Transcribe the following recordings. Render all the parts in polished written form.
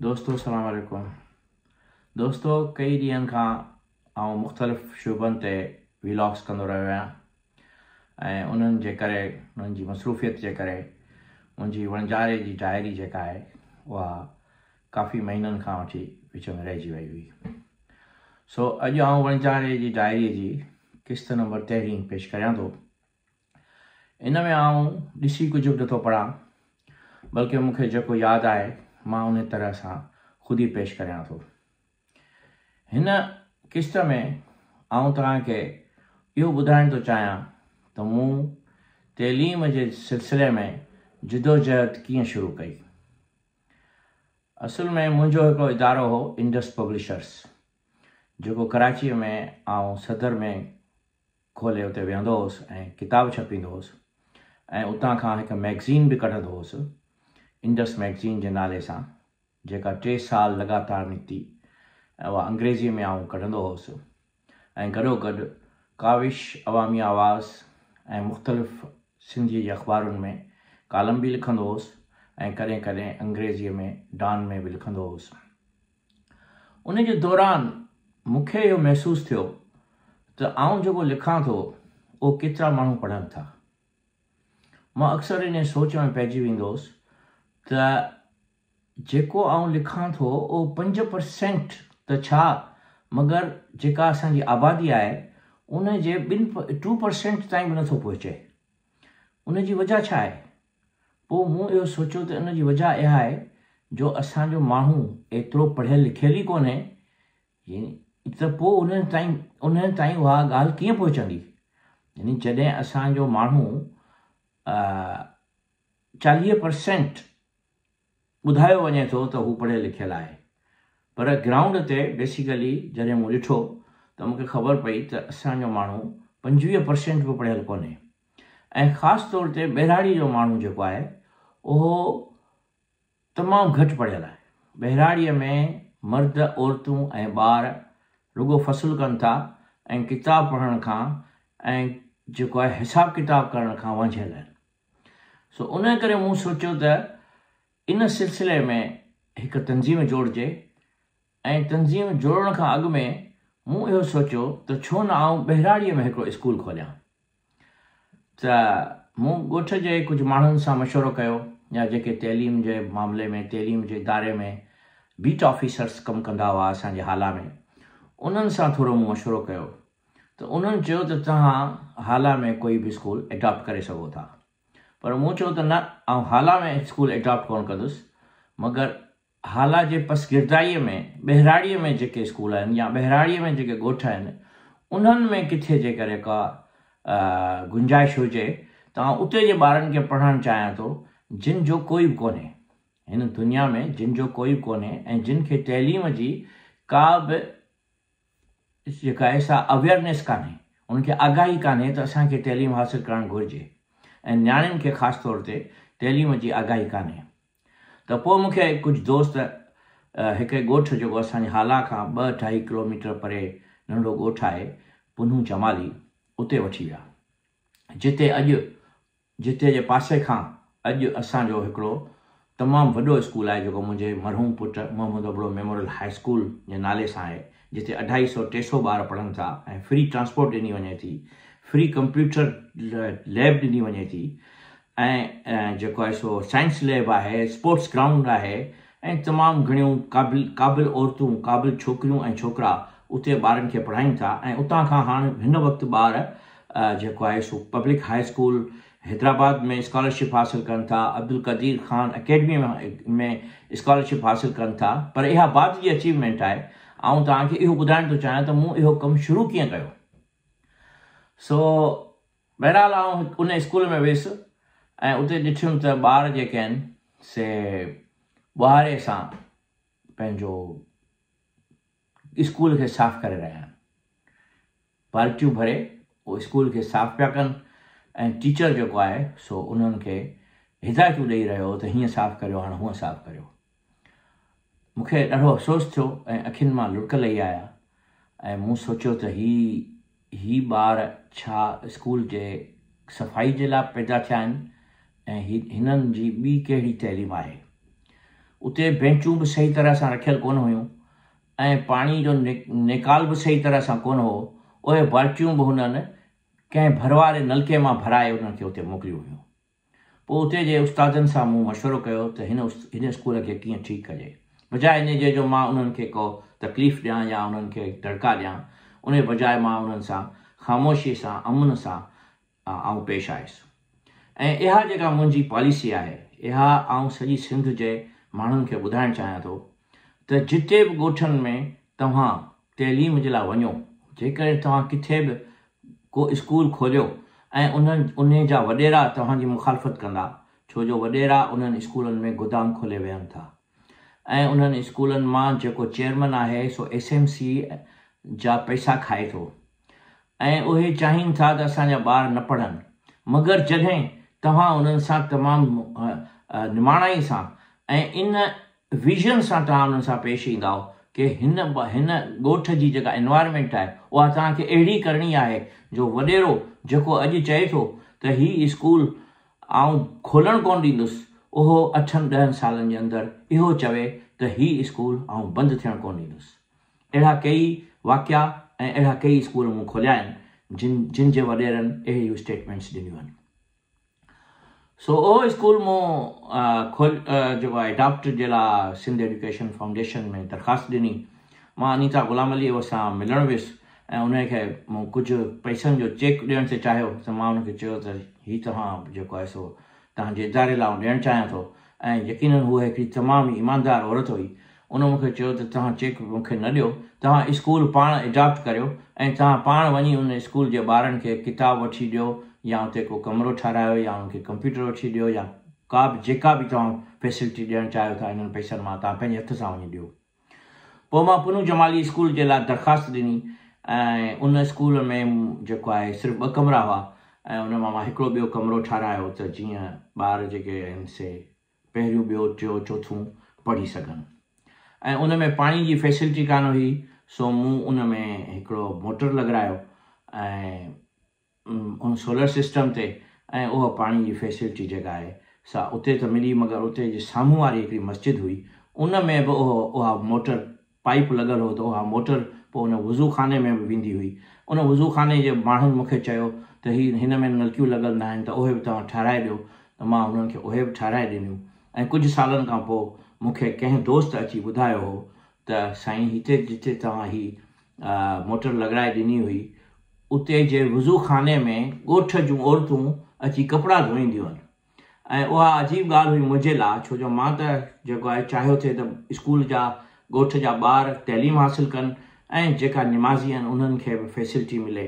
دوستو السلام عليڪم دوستو ڪئي ڏينهن کان آئون مختلف شعبن تي ويلاگس ڪندو رهيو آهيان ۽ انهن جي ڪري انهن جي مصروفيت جي ڪري منهنجي وڻجاري جي ڊائري جيڪا آهي اها ڪافي مهينن کان وٺي وچ ۾ رهجي وئي هئي سو اڄ آئون وڻجاري جي ڊائري جي قسط نمبر تيرهين پيش ڪريان ٿو. ان ۾ آئون ڏسي ڪجهه به نٿو پڙهان، بلڪه مون کي جيڪو ياد آهي، مان انهي طرح سان خود ئي پيش ڪريان ٿو. هن قسط ۾ آئون توهان کي اهو ٻڌائڻ ٿو چاهيان ته مون تعليم جي سلسلي ۾ جدوجهد ڪيئن شروع ڪئي. اصل ۾ منهنجو هڪڙو ادارو هو انڊس پبلشرس، جيڪو ڪراچيء ۾ آئون صدر ۾ کولي اتي ويهندو هوس ۽ ڪتاب ڇپيندو هوس ۽ اتان کان هڪ مئگزين به ڪڍندو هوس انڊس مئگزين جي نالي سان جيڪا ٽي سال لڳاتار نڪتي ۽ اها انگريزيء ۾ آئون ڪڍندو هوس ۽ گڏوگڏ ڪاوش، عوامي آواز ۽ مختلف سنڌيء جي اخبارن ۾ ڪالم به لکندو هوس ۽ ڪڏهن ڪڏهن انگريزيء ۾ ڊان ۾ به لکندو هوس. ان جي دوران مون کي اهو محسوس ٿيو ته آئون جيڪو لکان ٿو اهو ڪيترا ماڻهو پڙهن ٿا. مان اڪثر انهيء سوچ ۾ پئجي ويندو هوس ته جيڪو آئون لکان ٿو اهو 5% ته ڇا مگر جيڪا اسان جي آبادي آهي ان جي ٻن 2% تائين به نٿو پهچي. ان جي وجهه ڇا آهي؟ پوء مون اهو سوچيو ته ان جي وجهه اها آهي جو اسان جو ماڻهو ايترو پڙهيل لکيل ئي ڪونهي يعني ته پوء انهن تائين انهن تائين اها ڳالهه ڪيئن پهچندي؟ يعني جڏهن اسان جو ماڻهو 40% ٻڌايو وڃي ٿو ته هو پڙهيل لکيل آهي پر گرائونڊ تي بيسيڪلي جڏهن مون ڏٺو ته مون کي خبر پئي ته اسان جو ماڻهو 25% به پڙهيل ڪونهي ۽ خاص طور تي ٻهراڙي جو ماڻهو جيڪو آهي اهو تمام گهٽ پڙهيل آهي. ٻهراڙيء ۾ مرد، عورتون ۽ ٻار رڳو فصل ڪن ٿا ۽ ڪتاب پڙهڻ کان ۽ جيڪو آهي حساب ڪتاب ڪرڻ کان وانجهيل آهن. سو ان ڪري مون سوچيو ته ان سلسلي ۾ هڪ تنظيم جوڙجي ۽ تنظيم جوڙڻ کان اڳ ۾ مون اهو سوچيو ته ڇو نه آئون ٻهراڙيء ۾ هڪڙو اسڪول کوليان. ته مون ڳوٺ جي ڪجهه ماڻهن سان مشورو ڪيو يا جيڪي تعليم جي معاملي ۾ تعليم جي اداري ۾ بيٽ آفيسرس ڪم ڪندا هئا اسان جي هالا ۾ انهن سان ٿورو مون مشورو ڪيو ته انهن چيو ته توهان هالا ۾ ڪوئي به اسڪول اڊاپٽ ڪري سگهو ٿا پر مون چيو ته نه آئون هالا ۾ اسڪول اڊاپٽ ڪونه ڪندس مگر هالا جي پسگردائيء ۾ ٻهراڙيء ۾ جيڪي اسڪول آهن يا ٻهراڙيء ۾ جيڪي ڳوٺ آهن، انهن ۾ ڪٿي جيڪڏهن ڪا گنجائش هجي ته آئون اتي جي ٻارن کي پڙهائڻ چاهيان ٿو، جن جو ڪوئي به ڪونهي. هن دنيا ۾ جن جو ڪوئي به ڪونهي ۽ جن کي تعليم جي ڪا به جيڪا آهي سا اويئرنيس ڪانهي، انهن کي آگاهي ڪانهي ته اسان کي تعليم حاصل ڪرڻ گهرجي ۽ نياڻين کي خاص طور تي تعليم جي آگاهي ڪانهي. ته پوء مون کي ڪجهه دوست هڪ ڳوٺ جيڪو اسان جي هالا کان ٻه اڍائي ڪلوميٽر پري ننڍو ڳوٺ آهي پنهون جمالي اتي وٺي ويا جتي اڄ جتي جي پاسي کان اڄ اسان جو هڪڙو تمام وڏو اسڪول آهي جيڪو منهنجي مرحوم پٽ Muhammad Abro memorial high school جي نالي سان آهي جتي اڍائي سو ٽي سو ٻار پڙهن ٿا ۽ فري ٽرانسپورٽ ڏني وڃي ٿي فري ڪمپيوٽر ليب ڏني وڃي ٿي ۽ جيڪو آهي سو سائنس ليب آهي اسپورٽس گرائونڊ آهي ۽ تمام گهڻيون قابل قابل عورتون قابل ڇوڪريون ۽ ڇوڪرا اتي ٻارن کي پڙهائين ٿا ۽ اتان کان هاڻ هن وقت ٻار جيڪو آهي سو public high school Hyderabad ۾ scholarship حاصل ڪن ٿا، عبدالقدير خان اڪيڊمي ۾ اسڪالرشپ حاصل ڪن ٿا پر اها بعد جي اچيومينٽ آهي، آئون توهان کي اهو ٻڌائڻ ٿو چاهيان ته مون اهو ڪم شروع ڪيئن ڪيو. سو بهرحال آئون ان اسڪول ۾ ويس ۽ اتي ڏٺم ته ٻار جيڪي آهن سي ٻهاري سان پنهنجو اسڪول کي صاف ڪري رهيا آهن. بالٽيون ڀري اهو اسڪول کي صاف پيا ڪن ۽ ٽيچر جيڪو آهي سو انهن کي هدايتون ڏئي رهيو هو ته هيئن صاف ڪريو هاڻ هونئن صاف ڪريو. مون کي ڏاڍو افسوس ٿيو ۽ اکين مان لڙڪ لهي آيا ۽ مون سوچيو ته هي هي ٻار ڇا اسڪول جي صفائي جي لاء پيدا ٿيا آهن ۽ هي هنن جي ٻي ڪهڙي تعليم آهي. اتي بينچون به صحيح طرح سان رکيل ڪونه هيون ۽ پاڻي جو نيڪال به صحيح طرح سان ڪونه هو. اهي بالٽيون به هنن ڪنهن ڀر واري نلڪي مان ڀرائي انهن کي اتي موڪليون هيون. پوء اتي جي استادن سان مون مشورو ڪيو ته هن هن اسڪول کي ڪيئن ٺيڪ ڪجي. بجاء ان جي جو مان انهن کي ڪو تڪليف ڏيان يا انهن کي دڙڪا ڏيان، انهي بجاء مان انهن سان خاموشي سان امن سان آئون پيش آيس. ۽ اها جيڪا منهنجي پاليسي آهي، اها آئون سڄي سنڌ جي ماڻهن کي ٻڌائڻ چاهيان ٿو ته جتي به ڳوٺن ۾ توهان تعليم جي لاء وڃو، جيڪڏهن توهان ڪٿي به ڪو اسڪول کوليو ۽ انهن انهي جا وڏيرا توهان جي مخالفت ڪندا، ڇو جو وڏيرا انهن اسڪولن ۾ گدام کولي ويهن ٿا ۽ انهن اسڪولن مان جيڪو چيئرمن آهي سو ايس ايم سي جا پئسا کائي ٿو ۽ اهي چاهين ٿا ته اسان جا ٻار نه پڙهن مگر جڏهن توهان انهن سان تمام نماڻائي سان ۽ ان ويزن سان توهان انهن سان پيش ايندائو ڪي هن هن ڳوٺ جي جيڪا انوائرمينٽ آهي اها توهان کي اهڙي ڪرڻي آهي جو وڏيرو جيڪو اڄ چئي ٿو ته هي اسڪول آئون کولڻ ڪونه ڏيندس اهو اٺن ڏهن سالن جي اندر اهو چوي ته هي اسڪول آئون بند ٿيڻ ڪونه ڏيندس. اهڙا ڪيئي واقعا ۽ اهڙا ڪيئي اسڪول مون کوليا آهن جن جن جي وڏيرن اهڙيون اسٽيٽمينٽس ڏنيون آهن. سو اهو اسڪول مون کول جيڪو آهي اڊاپٽ جي لاء سنڌ ايڊيوڪيشن فائونڊيشن ۾ درخواست ڏني. مان انيتا غلام علي سان ملڻ ويس ۽ ان کي مون ڪجهه پئسن جو چيڪ ڏيڻ ٿي چاهيو ته مان ان کي چيو ته هي توهان جيڪو آهي سو توهان جي اداري لاء آئون ڏيڻ چاهيان ٿو ۽ يقينن هوء هڪڙي تمام ئي ايماندار عورت هئي. ان مون کي چيو ته توهان چيڪ مون کي نه ڏيو، توهان اسڪول پاڻ اڊاپٽ ڪريو ۽ توهان پاڻ وڃي ان اسڪول جي ٻارن کي ڪتاب وٺي ڏيو يا اتي ڪو ڪمرو ٺهرايو يا انهن کي ڪمپيوٽر وٺي ڏيو يا ڪا به جيڪا به توهان فيسلٽي ڏيڻ چاهيو ٿا انهن پئسن مان توهان پنهنجي هٿ سان وڃي ڏيو. پوء مان پنو جمالي اسڪول جي لاء درخواست ڏني ۽ ان اسڪول ۾ جيڪو آهي صرف ٻه ڪمرا هئا ۽ ان مان مان هڪڙو ٻيو ڪمرو ٺهرايو ته جيئن ٻار جيڪي آهن سي پهريون ٻيو ٽيو چوٿون پڙهي سگهن ۽ ان ۾ پاڻي جي فيسلٽي ڪانه هئي سو مون ان ۾ هڪڙو موٽر لڳرايو ۽ ان سولر سسٽم تي ۽ اها پاڻي جي فيسلٽي جيڪا آهي سا اتي ته ملي مگر اتي جي سامهون واري هڪڙي مسجد هئي ان ۾ به اهو اها موٽر پائيپ لڳل هو ته اها موٽر پوء ان وضو خاني ۾ به ويندي هئي ان وضو خاني جي ماڻهن مون کي چيو ته هي هن ۾ نلڪيون لڳل ناهن ته اهي به توهان ٺهرائي ڏيو ته مان انهن کي اهي به ٺهرائي ڏنيون ۽ ڪجهه سالن کان پوء مون کي ڪنهن دوست اچي ٻڌايو هو ته سائين هتي جتي توهان هي موٽر لڳرائي ڏني هئي، اتي جي وضو خاني ۾ ڳوٺ جون عورتون اچي ڪپڙا ڌوئينديون آهن ۽ اها عجيب ڳالهه هئي منهنجي لاء ڇو جو مان ته جيڪو آهي چاهيو ٿي ته اسڪول جا ڳوٺ جا ٻار تعليم حاصل ڪن ۽ جيڪا نمازي آهن انهن کي به فيسلٽي ملي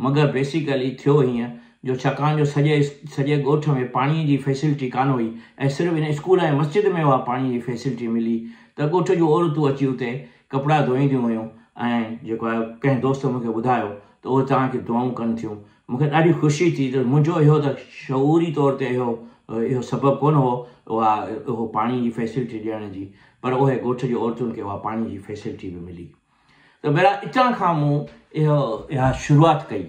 مگر بيسيڪلي ٿيو هيئن جو ڇاڪاڻ جو سڄي سڄي ڳوٺ ۾ پاڻي جي فيسلٽي ڪانه هئي ۽ صرف ان اسڪول ۽ مسجد ۾ اها پاڻي جي فيسلٽي ملي ته ڳوٺ جون عورتون اچي اتي ڪپڙا ڌوئينديون هيون ۽ جيڪو آهي ڪنهن دوست مون کي ٻڌايو ته اهي توهان کي دعائون ڪن ٿيون مون کي ڏاڍي خوشي ٿي ته منهنجو اهو ته شعوري طور تي اهو اهو سبب ڪونه هو اها اهو پاڻي جي فيسلٽي ڏيڻ جي پر اهي ڳوٺ جي عورتن کي اها پاڻي جي فيسلٽي به ملي. ته بهرحال اتان کان مون اهو اها شروعات ڪئي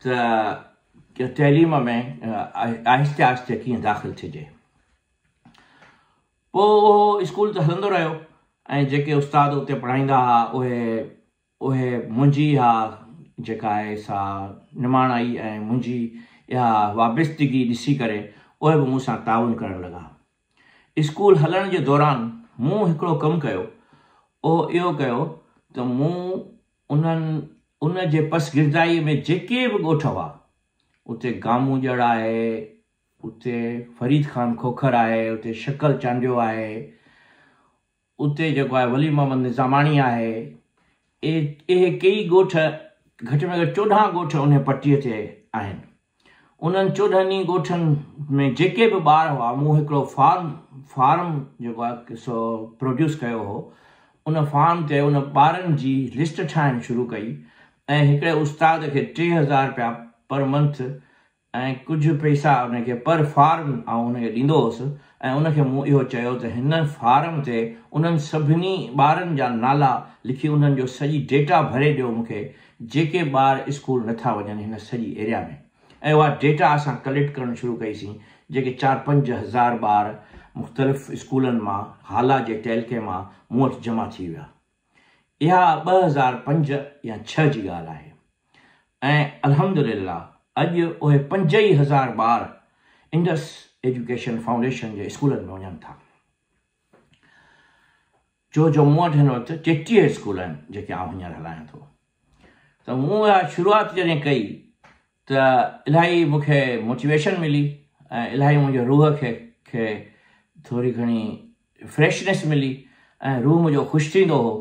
ته تعليم ۾ آهستي آهستي ڪيئن داخل ٿجي. پوء اهو اسڪول ته هلندو رهيو ۽ جيڪي استاد اتي پڙهائيندا هئا اهي اهي منهنجي اها جيڪا آهي سا نماڻائي ۽ منهنجي اها وابستگي ڏسي ڪري اهي به مون سان تعاون ڪرڻ لڳا. اسڪول هلڻ جي دوران مون هڪڙو ڪم ڪيو، اهو اهو ڪيو ته مون انهن ان جي پسگردائيء ۾ جيڪي به ڳوٺ هئا، اتي گامون ڄڙ آهي، اتي فريد خان کوکر آهي، اتي شڪل چانڊيو آهي، اتي جيڪو آهي ولي محمد نظاماڻي آهي، اهي ڪيئي ڳوٺ گهٽ ۾ گهٽ 14 ڳوٺ انهي پٽيء تي آهن. انهن 14 ئي ڳوٺن ۾ جيڪي به ٻار هئا، مون هڪڙو فارم فارم جيڪو آهي سو پروڊيوس ڪيو هو، ان فارم تي ان ٻارن جي لسٽ ٺاهڻ شروع ڪئي ۽ هڪڙي استاد کي 3000 رپيا پر منٿ ۽ ڪجهه پئسا ان کي پر فارم آئون ان کي ڏيندو هوس ۽ ان کي مون اهو چيو ته هن فارم تي انهن سڀني ٻارن جا نالا لکي انهن جو سڄي ڊيٽا ڀري ڏيو مون کي جيڪي ٻار اسڪول نٿا وڃن هن سڄي ايريا ۾ ۽ اها ڊيٽا اسان ڪليڪٽ ڪرڻ شروع ڪئي سين جيڪي چار پنج هزار ٻار مختلف اسڪولن مان هالا جي تعلقي مان مون وٽ جمع ٿي ويا. اها 2005 يا 6 جي ڳالهه آهي ۽ الحمدلله اڄ اهي پنج ئي هزار ٻار انڊس ايجوڪيشن فائونڊيشن جي اسڪولن ۾ وڃن ٿا. ڇو جو مون وٽ هن وقت 33 اسڪول آهن جيڪي آئون هينئر هلايان ٿو. ته مون اها شروعات جڏهن ڪئي ته الاهي مون کي موٽيويشن ملي ۽ الاهي منهنجي روح کي کي ٿوري گهڻي فريشنيس ملي ۽ روح منهنجو خوش ٿيندو هو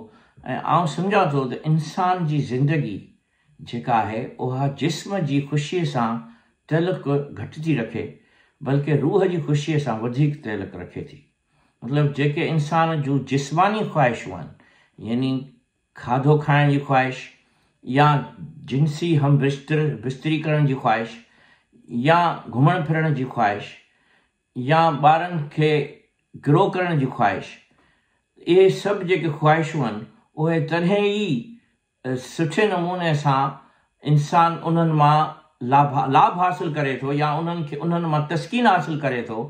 ۽ آئون سمجهان ٿو ته انسان جي زندگي جيڪا آهي اها جسم جي خوشيء سان تعلق گهٽ ٿي رکي بلڪه روح جي خوشيء سان وڌيڪ تعلق رکي ٿي. مطلب جيڪي انسان جون جسماني خواهشون آهن يعني کاڌو کائڻ جي خواهش يا جنسي هم بستر بستري ڪرڻ جي خواهش يا گهمڻ ڦرڻ جي خواهش يا ٻارن کي گرو ڪرڻ جي خواهش اهي سڀ جيڪي خواهشون آهن اهي تڏهن ئي سٺي نموني سان انسان انهن مان لاڀ لاڀ حاصل ڪري ٿو يا انهن کي انهن مان تسڪين حاصل ڪري ٿو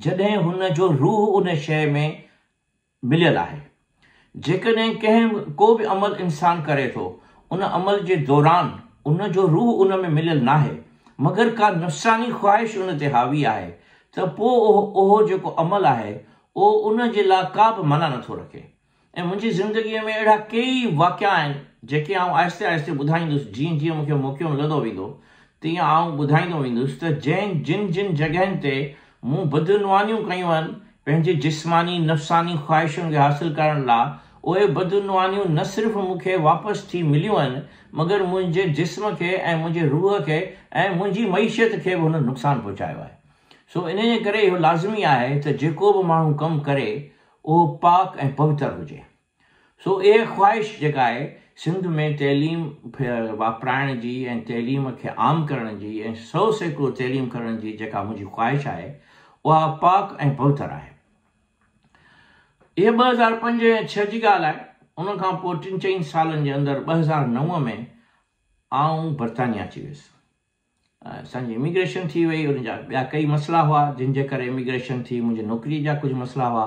جڏهن هن جو روح ان شيء ۾ مليل آهي. جيڪڏهن ڪنهن ڪو به عمل انسان ڪري ٿو، ان عمل جي دوران ان جو روح ان ۾ مليل ناهي، مگر ڪا نفساني خواهش ان تي حاوي آهي ته پوء اهو جيڪو عمل آهي، اهو ان جي لاء ڪا به معنيٰ نٿو رکي. ۽ منهنجي زندگيء ۾ اهڙا ڪيئي واقعا آهن، جيڪي آئون آهستي آهستي ٻڌائيندس، جيئن جيئن مون کي موقعو ملندو ويندو، تيئن آئون ٻڌائيندو ويندس ته جنهن جن جن جڳهين تي مون بدعنوانيون ڪيون آهن، پنهنجي جسماني، نفساني خواهشن کي حاصل ڪرڻ لا اهي بدعنوانيون نه صرف مون کي واپس ٿي مليون آهن، مگر منهنجي جسم کي ۽ منهنجي روح کي ۽ منهنجي معيشت کي به هنن نقصان پهچايو آهي. سو انهيء ڪري اهو لازمي آهي ته جيڪو به ماڻهو ڪم ڪري، اهو پاڪ ۽ پوتر هجي. سو اها خواهش جيڪا آهي سنڌ ۾ تعليم واپرائڻ جي ۽ تعليم کي عام ڪرڻ جي ۽ 100% تعليم ڪرڻ جي جيڪا منهنجي خواهش آهي اها پاڪ ۽ پوتر آهي. اها 2005 ۽ 6 جي ڳالهه آهي. ان کان پوء ٽن چئن سالن جي اندر 2009 ۾ آئون برطانيا اچي ويس. اسان جي اميگريشن ٿي وئي ان جا ٻيا ڪئي مسئلا هئا جن جي ڪري اميگريشن ٿي منهنجي نوڪري جا ڪجهه مسئلا هئا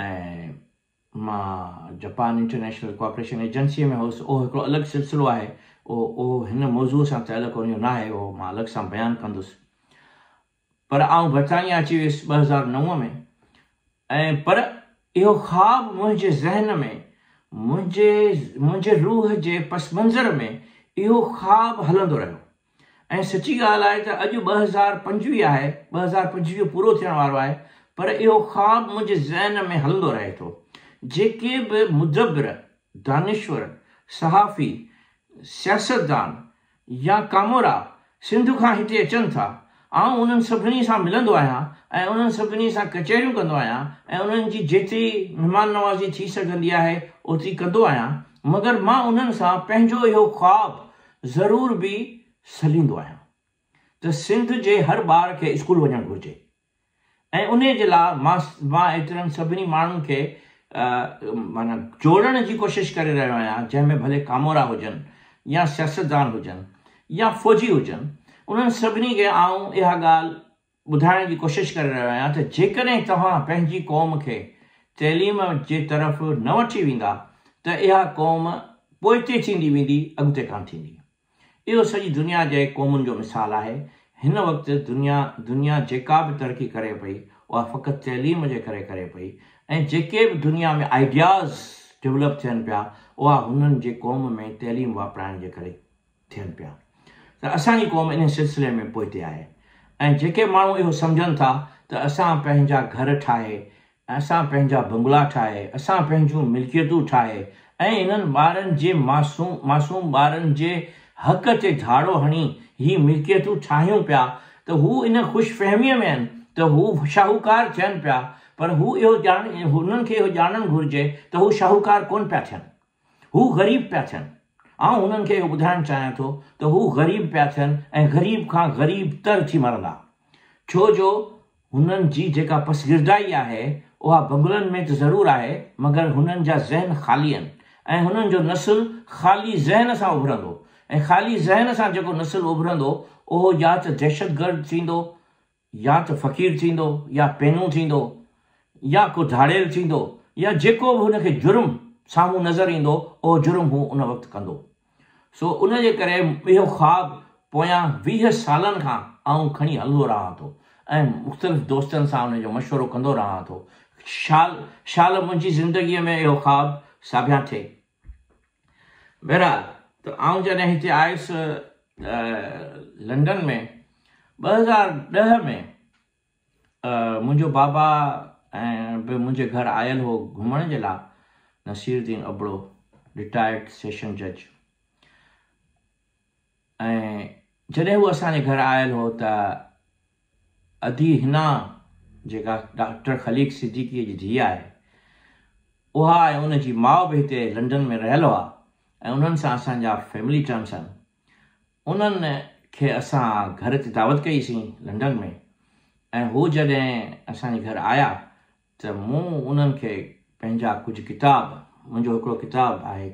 ۽ مان جپان انٽرنيشنل ڪوآپريشن ايجنسيء ۾ هوس، اهو هڪڙو الڳ سلسلو آهي، اهو اهو هن موضوع سان تعلق ان جو ناهي، اهو مان الڳ سان بيان ڪندس. پر آئون برطانيا اچي ويس 2009 ۾ ۽ پر اهو خواب منهنجي ذهن ۾ منهنجي منهنجي روح جي پس منظر ۾ اهو خواب هلندو رهيو. ۽ سچي ڳالهه آهي ته اڄ 2025 آهي، 2025 پورو ٿيڻ وارو آهي، پر اهو خواب منهنجي ذهن ۾ هلندو رهي ٿو. جيڪي به مدبر، دانشور، صحافي، سياستدان يا ڪامورا سنڌ کان هتي اچن ٿا، آئون انهن سڀني سان ملندو آهيان ۽ انهن سڀني سان ڪچهريون ڪندو آهيان ۽ انهن جي جيتري مهمان نوازي ٿي سگهندي آهي اوتري ڪندو آهيان، مگر مان انهن سان پنهنجو اهو خواب ضرور به سليندو آهيان ته سنڌ جي هر ٻار کي اسڪول وڃڻ گهرجي ۽ انهي جي لاء مان مان ايترن سڀني ماڻهن کي معنيٰ جوڙڻ جي ڪوشش ڪري رهيو آهيان جنهن ۾ ڀلي ڪامورا هجن يا سياستدان هجن يا فوجي هجن انهن سڀني کي آئون اها ڳالهه ٻڌائڻ جي ڪوشش ڪري رهيو آهيان ته جيڪڏهن توهان پنهنجي قوم کي تعليم جي طرف نه وٺي ويندا ته اها قوم پوئتي ٿيندي ويندي اڳتي ڪانه ٿيندي. اهو سڄي دنيا جي قومن جو مثال آهي. هن وقت دنيا دنيا جيڪا به ترقي ڪري پئي اها فقط تعليم جي ڪري ڪري پئي ۽ جيڪي به دنيا ۾ آئيڊياز ڊولپ ٿين پيا اها هنن جي قوم ۾ تعليم واپرائڻ جي ڪري ٿين پيا ته اسان جي قوم انهي سلسلي ۾ پوئتي آهي ۽ جيڪي ماڻهو اهو سمجهن ٿا ته اسان پنهنجا گهر ٺاهي اسان پنهنجا بنگلا ٺاهي اسان پنهنجون ملڪيتون ٺاهي ۽ انهن ٻارن جي معصوم معصوم ٻارن جي حق تي ڌاڙو هڻي هي ملڪيتون ٺاهيون پيا ته هو ان خوش فهميء ۾ آهن ته هو شاهوڪار ٿين پيا پر هو اهو ڄاڻ هنن کي اهو ڄاڻڻ گهرجي ته هو شاهوڪار ڪونه پيا ٿين. هو غريب پيا ٿين. آئون هنن کي اهو ٻڌائڻ چاهيان ٿو ته هو غريب پيا ٿين ۽ غريب کان غريب تر ٿي مرندا. ڇو جو هنن جي جيڪا پسگردائي آهي اها بنگلن ۾ ته ضرور آهي مگر هنن جا ذهن خالي آهن ۽ هنن جو نسل خالي ذهن سان اڀرندو ۽ خالي ذهن سان جيڪو نسل اڀرندو اهو يا ته دهشتگرد ٿيندو يا ته فقير ٿيندو يا پينو ٿيندو. يا ڪو ڌاڙيل ٿيندو يا جيڪو به هن کي جرم سامهون نظر ايندو اهو جرم هو ان وقت ڪندو. سو ان جي ڪري اهو خواب پويان 20 سالن کان آئون کڻي هلندو رهان ٿو ۽ مختلف دوستن سان ان جو مشورو ڪندو رهان ٿو. شال شال منهنجي زندگيء ۾ اهو خواب ساڀيان ٿئي. بهرحال ته آئون جڏهن هتي آيس لنڊن ۾ 2010 ۾ منهنجو بابا به منهنجي گهر آيل هو گهمڻ جي لاء، نصير الدين ابڙو رٽائرڊ سيشن جج، ۽ جڏهن هو اسان جي گهر آيل هو ته ادي حنا جيڪا ڊاڪٽر خليق صديقيء جي ڌيء آهي اها ۽ ان جي ماء به هتي لنڊن ۾ رهيل هئا ۽ انهن سان اسان جا فيملي ٽرمس آهن. انهن کي اسان گهر تي دعوت ڪئي سين لنڊن ۾ ۽ هو جڏهن اسان جي گهر آيا ته مون انهن کي پنهنجا ڪجهه ڪتاب، منهنجو هڪڙو ڪتاب آهي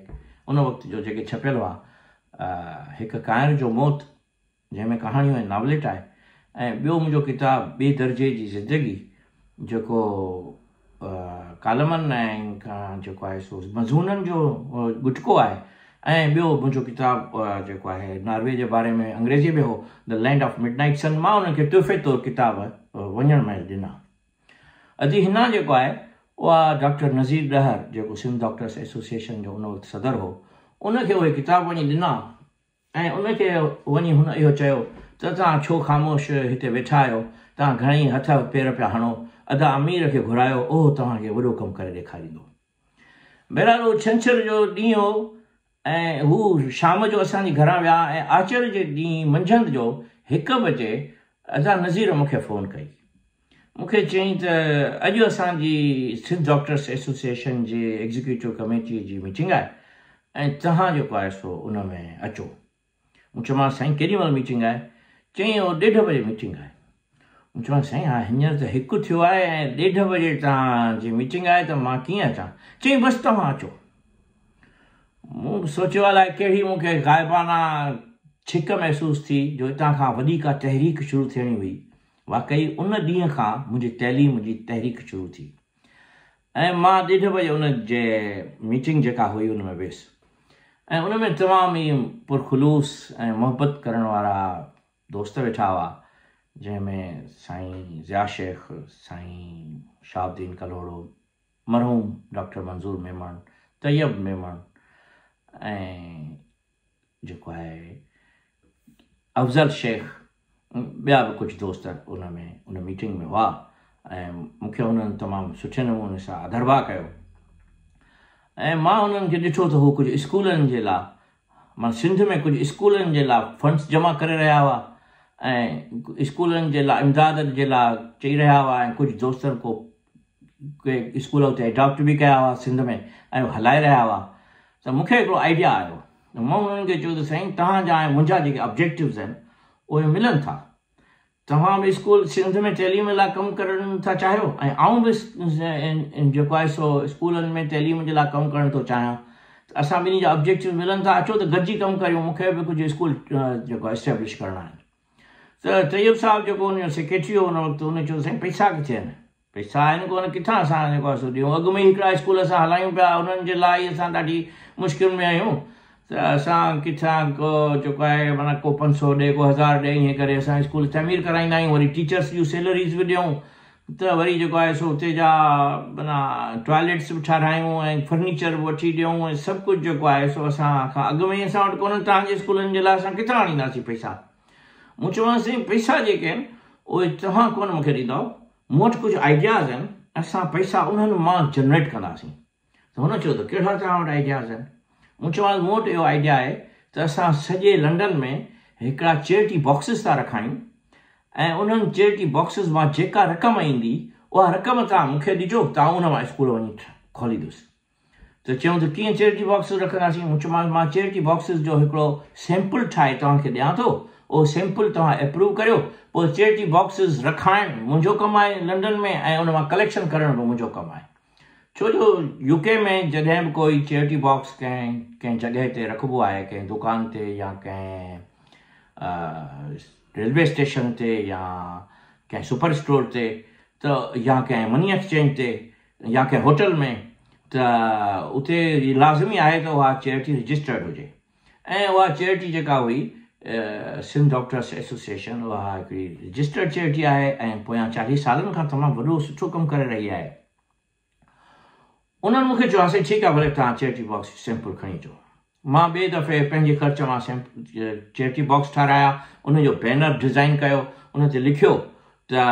ان وقت جو جيڪي ڇپيل هئا، هڪ ڪانئر جو موت جنهن ۾ ڪهاڻيون ۽ ناوليٽ آهي ۽ ٻيو منهنجو ڪتاب ٻئي درجي جي زندگي جيڪو ڪالمن ۽ جيڪو آهي سو مضمونن جو ڳٽڪو آهي ۽ ٻيو منهنجو ڪتاب جيڪو آهي ناروي جي باري ۾ انگريزي ۾ هو The Land of Midnight Sun مان انهن کي تحفي طور ڪتاب وڃڻ مهل ڏنا. ادي حنا جيڪو آهي اها ڊاڪٽر نذير ڏهر جيڪو سنڌ ڊاڪٽرس ايسوسيئيشن جو ان وقت صدر هو ان کي اهي ڪتاب وڃي ڏنا. ۽ ان کي وڃي هن اهو چيو ته توهان ڇو خاموش هتي ويٺا آهيو، توهان گهڻئي هٿ پير پيا هڻو، ادا امير کي گهرايو، اهو توهان کي وڏو ڪم ڪري ڏيکاريندو. بهرحال اهو ڇنڇر جو ڏينهن هو ۽ هو شام جو اسان جي گهران ويا ۽ آچر جي ڏينهن منجهند جو هڪ بجي ادا نذير مون کي فون ڪئي. مون کي چيائين ته اڄ اسان جي سنڌ ڊاڪٽرس ايسوسيئيشن جي ايگزيڪيوٽو ڪميٽيء جي ميٽنگ آهي ۽ توهان جيڪو آهي سو ان ۾ اچو. مون چيومانس سائين ڪيڏي مهل ميٽنگ آهي؟ چيائين اهو ڏيڍ بجي ميٽنگ آهي. مون چيومانس سائين ها هينئر ته هڪ ٿيو آهي ۽ ڏيڍ بجي توهان جي ميٽنگ آهي ته مان ڪيئن اچان؟ چيائين بس توهان اچو. مون به سوچيو الائي ڪهڙي مون کي غائبانه ڇڪ محسوس ٿي جو اتان کان وڏي ڪا تحريڪ شروع ٿيڻي هئي. واقعي ان ڏينهن کان منهنجي تعليم جي تحريڪ شروع ٿي ۽ مان ڏيڍ بجي ان جي ميٽنگ جيڪا هئي ان ۾ ويس ۽ ان ۾ تمام ئي پرخلوص ۽ محبت ڪرڻ وارا دوست ويٺا هئا جنهن ۾ سائين ضياء شيخ، سائين شهاب الدين ڪلهوڙو، مرحوم ڊاڪٽر منظور ميمڻ، طيب ميمڻ ۽ جيڪو آهي افضل شيخ ٻيا به ڪجهه دوست ان ۾ ان ميٽنگ ۾ هئا ۽ مون کي انهن تمام سٺي نموني سان آڌرڀاء ڪيو ۽ مان انهن کي ڏٺو ته هو ڪجهه اسڪولن جي لاء معنيٰ سنڌ ۾ ڪجهه اسڪولن جي لاء فنڊس جمع ڪري رهيا هئا ۽ اسڪولن جي لاء امداد جي لاء چئي رهيا هئا ۽ ڪجهه دوستن ڪو ڪي اسڪول اتي اڊاپٽ به ڪيا هئا سنڌ ۾ ۽ هلائي رهيا هئا ته مون کي هڪڙو آئيڊيا آيو ته مون انهن کي چيو ته سائين توهان جا ۽ منهنجا جيڪي آبجيڪٽوز آهن اهي ملن ٿا توهان به اسڪول سنڌ ۾ تعليم لاء ڪم ڪرڻ ٿا چاهيو ۽ آئون به جيڪو آهي سو اسڪولن ۾ تعليم جي لاء ڪم ڪرڻ ٿو چاهيان ته اسان ٻنهي جا آبجيڪٽوز ملن ٿا اچو ته گڏجي ڪم ڪريون مون کي به ڪجهه اسڪول جيڪو آهي اسٽيبلش ڪرڻا آهن ته طيب صاحب جيڪو ان جو سيڪريٽري هو ان وقت ان چيو سائين پئسا ڪٿي آهن پئسا آهن ڪونه ڪٿان اسان جيڪو آهي سو ڏيون اڳ ۾ ئي هڪڙا اسڪول اسان هلايون پيا انهن جي لاء ئي اسان ڏاڍي مشڪل ۾ آهيون ته اسان ڪٿان ڪو جيڪو آهي معنيٰ ڪو 500 ڏي ڪو 1000 ڏي ائين ڪري اسان اسڪول تعمير ڪرائيندا آهيون وري ٽيچرس جون سيلريز به ڏيون ته وري جيڪو آهي سو اتي جا معنيٰ ٽوائليٽس به ٺهرايون ۽ فرنيچر به وٺي ڏيون ۽ سڀ ڪجهه جيڪو آهي سو اسان کان اڳ ۾ ئي اسان وٽ ڪونهن توهان جي اسڪولن جي لاء اسان ڪٿان آڻينداسين پئسا مون چيومانس سائين پئسا جيڪي آهن اهي توهان ڪونه مون کي ڏيندؤ، مون وٽ ڪجهه آئيڊياز آهن، اسان پئسا انهن مان جنريٽ ڪنداسين. ته هن چيو ته ڪهڙا توهان وٽ آئيڊياز آهن؟ مون چيومانس مون وٽ اهو آئيڊيا آهي ته اسان سڄي لنڊن ۾ هڪڙا چيرٽي باڪسز ٿا رکايون ۽ انهن چيرٽي باڪسز مان جيڪا رقم ايندي اها رقم توهان مون کي ڏجو ته آئون ان مان اسڪول وڃي کوليندس. ته چيائون ته ڪيئن چيرٽي باڪسز رکنداسين؟ مون چيومانس مان چيرٽي باڪسز جو هڪڙو سيمپل ٺاهي توهان کي ڏيان ٿو، اهو سيمپل توهان اپروو ڪريو، پوء چيرٽي باڪسز رکائڻ منهنجو ڪم آهي لنڊن ۾ ۽ ان مان ڪليڪشن ڪرڻ به منهنجو ڪم آهي. ڇو جو يو ڪي ۾ جڏهن به ڪوئي چيرٽي باڪس ڪنهن ڪنهن جڳهه تي رکبو آهي، ڪنهن دڪان تي يا ڪنهن ريلوي اسٽيشن تي يا ڪنهن سپر اسٽور تي ته ته يا ڪنهن مني ايڪسچينج تي يا ڪنهن هوٽل ۾ ته اتي لازمي آهي ته اها چيئرٽي رجسٽرڊ هجي ۽ اها چيئرٽي جيڪا هئي سنڌ ڊاڪٽرس ايسوسيئيشن اها هڪڙي رجسٽرڊ چيئرٽي آهي ۽ پويان 40 سالن کان تمام وڏو سٺو ڪم ڪري رهي آهي. انهن مون کي چيو ها سائين ٺيڪ آهي ڀلي توهان چيئرٽي باڪس سيمپل کڻي اچو. مان ٻئي دفعي پنهنجي خرچ مان چيئرٽي باڪس ٺارايا، ان جو بينر ڊزائين ڪيو، ان تي لکيو ته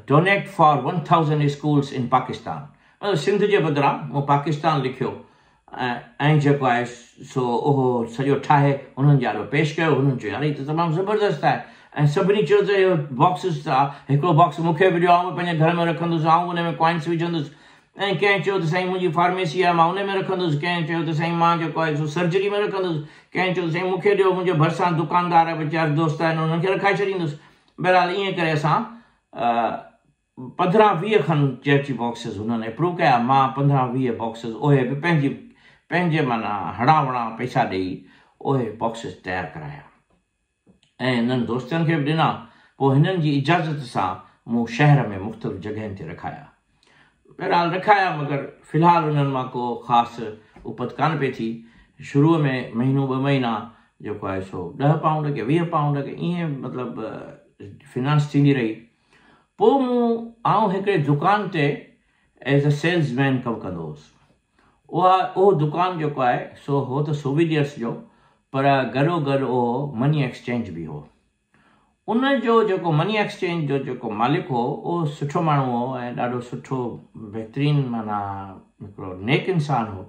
Donate for 1000 schools in Pakistan مطلب سنڌ جي بدران مون پاڪستان لکيو ۽ جيڪو آهي سو اهو سڄو ٺاهي انهن جي آڏو پيش ڪيو. هنن چيو يار هي ته تمام زبردست آهي ۽ سڀني چيو ته اهو باڪسز ته هڪڙو باڪس مون کي به ڏيو آئون به پنهنجي گهر ۾ رکندس آئون ان ۾ ڪوائنس وجهندس ۽ ڪنهن چيو ته سائين منهنجي فارميسي آهي مان ان ۾ رکندس ڪنهن چيو ته سائين مان جيڪو آهي سو سرجري ۾ رکندس ڪنهن چيو ته سائين مون کي ڏيو منهنجي ڀرسان دڪاندار ٻه چار دوست آهن انهن کي رکائي ڇڏيندس. بهرحال ائين ڪري اسان 15 20 کن چيئرٽي باڪسز هنن اپروو ڪيا، مان 15 20 باڪسز اهي به پنهنجي پنهنجي معنيٰ هڙان وڙان پئسا ڏيئي اهي باڪسز تيار ڪرايا ۽ هنن دوستن کي به ڏنا، پوء هنن جي اجازت سان مون شهر ۾ مختلف جڳهين تي رکايا. بهرحال رکايا مگر في الحال انهن مان ڪو خاص اپت ڪانه پئي ٿي. شروع ۾ مهينو ٻه مهينا جيڪو آهي سو 10 پائونڊ ڪي 20 پائونڊ ڪي ائين مطلب فنانس ٿيندي رهي. پوء مون آئون هڪڙي دڪان تي ايز اي سيلز مين ڪم ڪندو هوس. اها اهو دڪان جيڪو آهي سو هو ته سووينيئرس جو پر گڏو گڏ اهو مني ايڪسچينج به هو. ان جو جيڪو مني ايڪسچينج جو جيڪو مالڪ هو اهو سٺو ماڻهو هو ۽ ڏاڍو سٺو بهترين معنيٰ هڪڙو نيڪ انسان هو.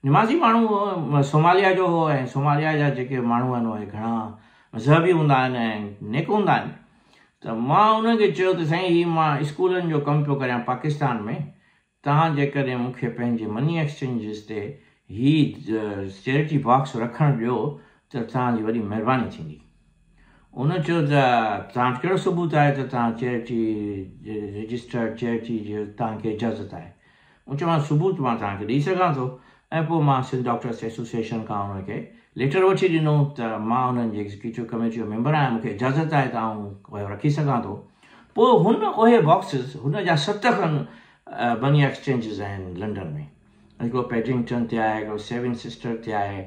نمازي ماڻهو هو، سوماليا جو هو ۽ سوماليا جا جيڪي ماڻهو آهن اهي گهڻا مذهبي هوندا آهن ۽ نيڪ هوندا آهن. ته مان ان کي چيو ته سائين هي مان اسڪولن جو ڪم پيو ڪريان پاڪستان ۾ توهان جيڪڏهن مون کي پنهنجي مني ايڪسچينجز تي هي چيرٽي باڪس رکڻ ڏيو ته توهان جي وڏي مهرباني ٿيندي. ان چيو ته توهان وٽ ڪهڙو ثبوت آهي ته توهان چيرٽي رجسٽرڊ چيرٽي جي توهان کي اجازت آهي. مون چيومانس ثبوت مان توهان کي ڏئي سگهان ٿو ۽ پوء مان سنڌ ڊاڪٽرس ايسوسيئيشن کان ان کي ليٽر وٺي ڏنو ته مان انهن جي ايگزيڪيوٽو ڪميٽي جو ميمبر آهيان مون کي اجازت آهي ته آئون اهي رکي سگهان ٿو. پوء هن اهي باڪسز هن جا ست کن مني ايڪسچينجز آهن لنڊن ۾ هڪڙو پيڊنگٽن تي آهي هڪڙو سيون سسٽر تي آهي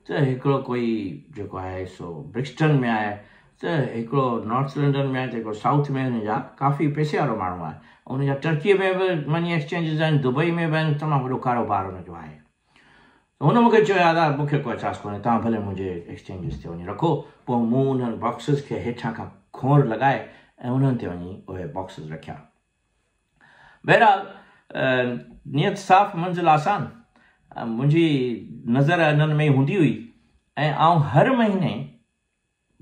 ته هڪڙو ڪوئي جيڪو آهي سو برڪسٽن ۾ آهي ته هڪڙو نارٿ لنڊن ۾ آهي ته هڪڙو سائوٿ ۾ هن جا ڪافي پئسي وارو ماڻهو آهي ان جا ٽرڪي ۾ به مني ايڪسچينجز آهن دبئي ۾ به آهن تمام وڏو ڪاروبار هن جو آهي. هن مون کي چيو يار مون کي ڪو اعتراض ڪونهي توهان ڀلي منهنجي ايڪسچينجز تي وڃي رکو. پوء مون انهن باڪسز کي هيٺان کان کونر لڳائي ۽ انهن تي وڃي اهي باڪسز رکيا. بهرحال نيت صاف منزل آسان منهنجي نظر انهن ۾ ئي هوندي هئي ۽ آئون هر مهيني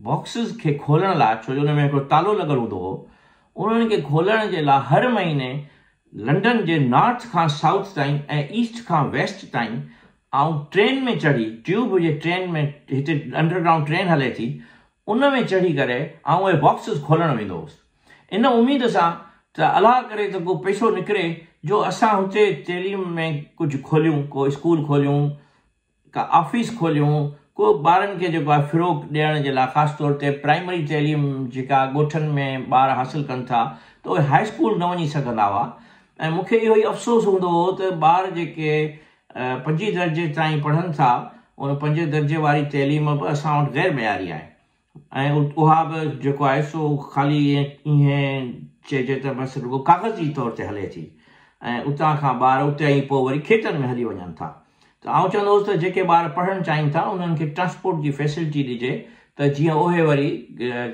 باڪسز کي کولڻ لاء ڇو جو ان ۾ هڪڙو تالو لڳل هوندو هو انهن کي کولڻ جي لاء هر مهيني لنڊن جي نارٿ کان سائوٿ تائين ۽ ايسٽ کان ويسٽ تائين آئون ٽرين ۾ چڙهي ٽيوب جي ٽرين ۾ هتي انڊر گرائونڊ ٽرين هلي ٿي ان ۾ چڙهي ڪري آئون اهي باڪسز کولڻ ويندو هوس ان اميد سان ته الله ڪري ته ڪو پئسو نڪري جو اسان هتي تعليم ۾ ڪجهه کوليون ڪو اسڪول کوليون ڪا آفيس کوليون، ڪو ٻارن کي جيڪو آهي فروغ ڏيڻ جي لاء خاص طور تي پرائمري تعليم جيڪا ڳوٺن ۾ ٻار حاصل ڪن ٿا ته اهي هاء اسڪول نه وڃي سگهندا هئا ۽ مون کي اهو ئي افسوس هوندو هو ته ٻار جيڪي پنجين درجي تائين پڙهن ٿا ان پنجين درجي واري تعليم به اسان وٽ غير معياري آهي. ۽ اها به جيڪو آهي سو خالي ائين چئجي ته بس رڳو ڪاغذي طور تي هلي ٿي ۽ اتان کان ٻار اتي ئي پوء وري کيتن ۾ هلي وڃن ٿا ته آئون چوندو هوس ته جيڪي ٻار پڙهڻ چاهين ٿا انهن کي ٽرانسپورٽ جي فيسلٽي ڏجي ته جيئن اهي وري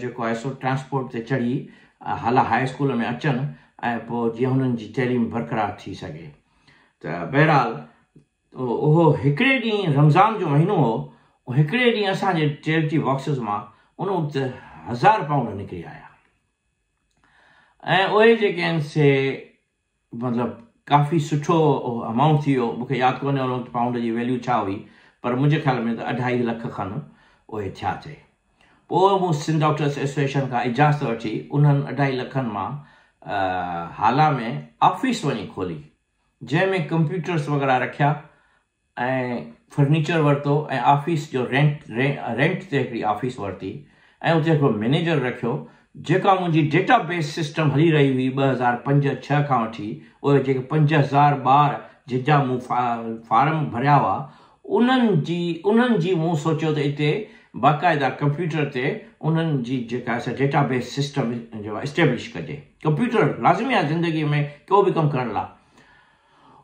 جيڪو آهي سو ٽرانسپورٽ تي چڙهي هالا هاء اسڪول ۾ اچن ۽ پوء جيئن هنن جي تعليم برقرار ٿي سگهي ته بهرحال اهو هڪڙي ڏينهن رمضان جو مهينو هو، هڪڙي ڏينهن اسان جي چيرٽي باڪسز مان ان وقت 1000 پائونڊ نڪري آيا ۽ اهي جيڪي آهن سي مطلب ڪافي سٺو امائونٽ ٿي ويو، مون کي ياد ڪونهي ان وقت پائونڊ جي ويليو ڇا هئي پر منهنجي خيال ۾ ته اڍائي لک کن اهي ٿيا ٿي. پوء مون سنڌ ڊاڪٽرس ايسوسيئيشن کان اجازت وٺي انهن اڍائي لکن مان هالا ۾ آفيس وڃي کولي. جنهن ۾ ڪمپيوٽرس وغيره رکيا ۽ فرنيچر ورتو ۽ آفيس جو رينٽ رينٽ تي هڪڙي آفيس ورتي ۽ اتي هڪڙو مئنيجر رکيو جيڪا منهنجي ڊيٽا بيس سسٽم هلي رهي هئي 2005 6 کان وٺي، اهي جيڪي 5000 ٻار جن جا مون فارم ڀريا هئا، انهن جي مون سوچيو ته اتي باقاعده ڪمپيوٽر تي انهن جي جيڪا آهي سا ڊيٽا بيس سسٽم جو اسٽيبلش ڪجي. ڪمپيوٽر لازمي آهي زندگي ۾ ڪو به ڪم ڪرڻ لاء.